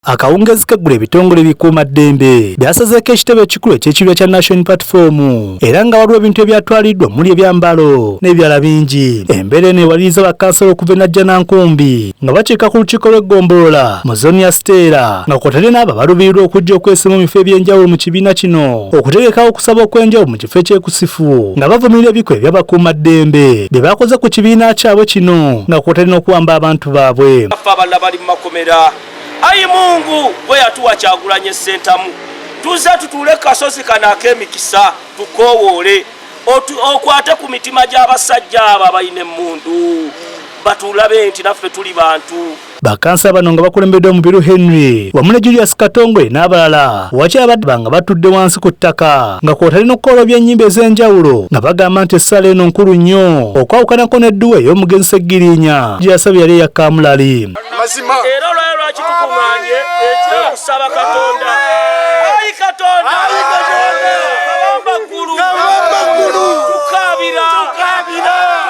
Akawungeezi k'eggulo, ebitongole ebikuumaddembe byasazeeko ekitebe ekikulu eky'ekibiina kya National Platform, era nga waliwo ebintu ebyatwaliddwa omuli ebyambalo n'ebirala bingi. Embeera eno ewaliriza bakansala okuva e Najjanankumbi nga bakiika ku lukiiko lw'eggombolola mu zooni ya Siteera, nga kw'otadde n'abo abaluubirirwa okujja okwesimba mu bifo eby'enjawulo mu kibiina kino, okutegekawo okusaba okw'enjawulo mu kifo ekyekusifu nga bavumirira ebikolwa eby'abakuumaddembe bye bakoze ku kibiina kyabwe kino, nga kw'otadde n'okuwamba abantu baabwe. Ffe abalala bali mu makomera. Ayi Mungu gwe yatuwa Kyagulanye Ssentamu, tuze tutuule ku kasozi kano ak'emikisa, tukoowoole okwate ku mitima gy'abasajja abo abalina emmundu, batulabe nti naffe tuli bantu. Bakansala bano nga bakulembeddwa Mubiru Henry wamu ne Julius Katongole n'abalala, wakyabadde nga batudde wansi ku ttaka nga kw'otali n'okukola ennyimba ez'enjawulo, nga bagamba nti essala eno nkulu nnyo okwawukanako n'edduwa ey'omugenzi Ssegirinya gye yasabye yali eya Kamulali. Mazima. Era olwayo lwaki tukuŋŋaanye? Okusaba Katonda. Ayi Katonda, Kabamba ggulu, tukaabira,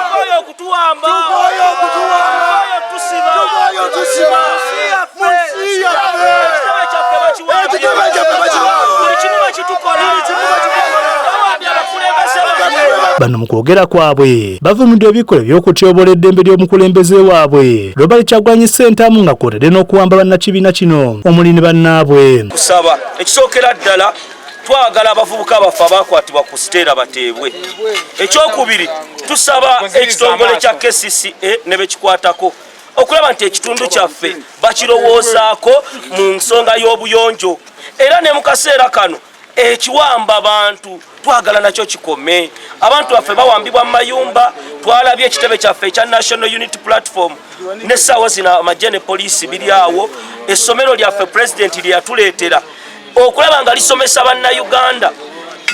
tukoye okutuwamba, tukoye otusiba mu nsi yaffe. Ekitebe kyaffe bakiwambye, buli kimu bakitukola, bawambye abakulembeze baffe. Bano mu kwogera kwabwe bavumiddwa ebikolwa eby'okutyoboola eddembe ly'omukulembeze waabwe Robert Kyagulanyi Ssentamu, nga kw'otadde n'okuwamba bannakibiina kino omuli ne bannaabwe. Kusaba ekisookera ddala, twagala abavubuka baffe abakwatibwa ku Siteera bateebwe. Ekyokubiri, tusaba ekitongole kya KCCA ne bekikwatako okulaba nti ekitundu kyaffe bakirowoozaako mu nsonga y'obuyonjo, era ne mu kaseera kano ekiwamba bantu twagala nakyo kikome. Abantu baffe bawambibwa mu mayumba. Twalabye ekitebe kyaffe ekya National Unity Platform, n'essaawa zino amagye ne poliisi biri awo. Essomero lyaffe pulezidenti lye yatuleetera okulaba nga lisomesa Bannayuganda,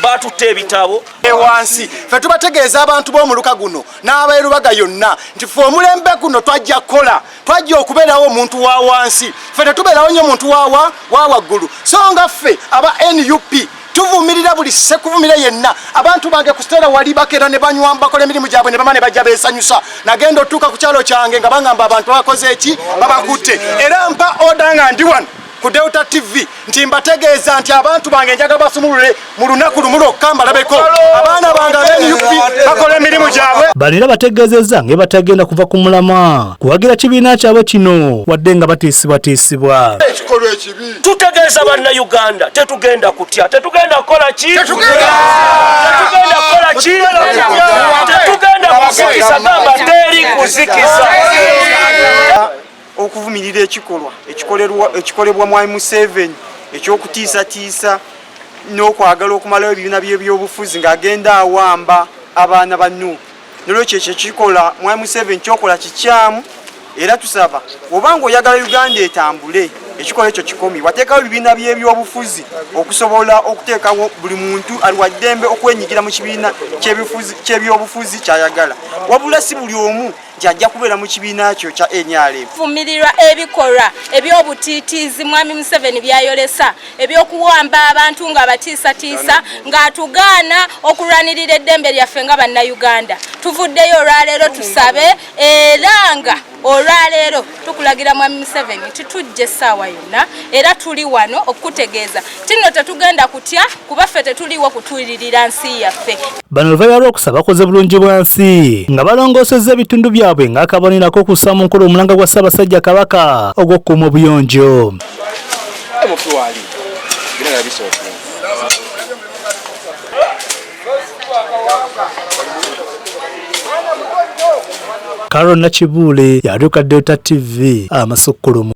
batutte ebitabo. Wansi ffe tubategeeza abantu b'omuluka guno n'abeerubaga yonna nti ffe omulembe guno twajja kukola, twajja okubeerawo omuntu wa wansi. Ffe tetubeerawo nnyo omuntu wa waggulu. So nga ffe aba NUP tuvumirira buli ssekuvumira yenna. Abantu bange ku Siteera wali bakeera ne banywa, bakola emirimu gyabwe ne bama ne bajja beesanyusa. Nagenda otuuka ku kyalo kyange nga bangamba abantu bakoze eki? Babakutte. Era mpa order nga ndi wano ku Delta TV nti mbategeeza nti abantu bange njaga basumulule mu lunaku lumu lwokka mbalabeko. Abaana bange aba NUP bakola emirimu gyabwe. Bano era bategeezezza nga batagenda kuva ku mulamwa kuwagira kibiina kyabwe kino wadde nga batiisibwatiisibwa. Ekikolwa ekibi. Tutegeeza Bannayuganda, tetugenda kutya, tetugenda kukola ki? Tetugenda kukola ki? Tetugenda kuzikiza. Gamba teri kuzikiza. Okuvumirira ekikolwa ekikolebwa Mwami Museveni ekyokutiisatiisa n'okwagala okumalawo ebibiina byebyobufuzi ng'agenda awamba abaana ba NUP. Nolwekyo ekyo ekikola Mwami Museveni kyokola kikyamu, era tusaba obanga oyagala Uganda etambule, ekikolwa ekyo kikomi. Wateekawo ebibiina byebyobufuzi okusobola okuteekawo buli muntu ali waddembe okwenyigira mu kibiina kyebyobufuzi kyayagala, wabula si buli omu nti ajja kubeera mu kibiina kyo kya NRM. Vumirirwa ebikolwa eby'obutiitiizi Mwami Museveni byayolesa ebyokuwamba abantu ng'abatiisatiisa, ng'atugaana okulwanirira eddembe lyaffe nga Bannayuganda. Tuvuddeyo olwaleero tusabe, era nga olwaleero tukulagira Mwami Museveni nti tujja essaawa yonna, era tuli wano okukutegeeza nti nno tetugenda kutya, kuba ffe tetuliwo kutuulirira nsi yaffe. Bano oluvannyuma lw'okusaba bakoze bulungi bwansi nga balongoosezza ebitundu byabwe ng'akabonero ak'okussa mu nkola omulanga gwa Ssaabasajja Kabaka ogw'okukuuma obuyonjo. Mufi wali gina bisooka. Carol Nakibuule yatuuka Delta TV amasukkulumu.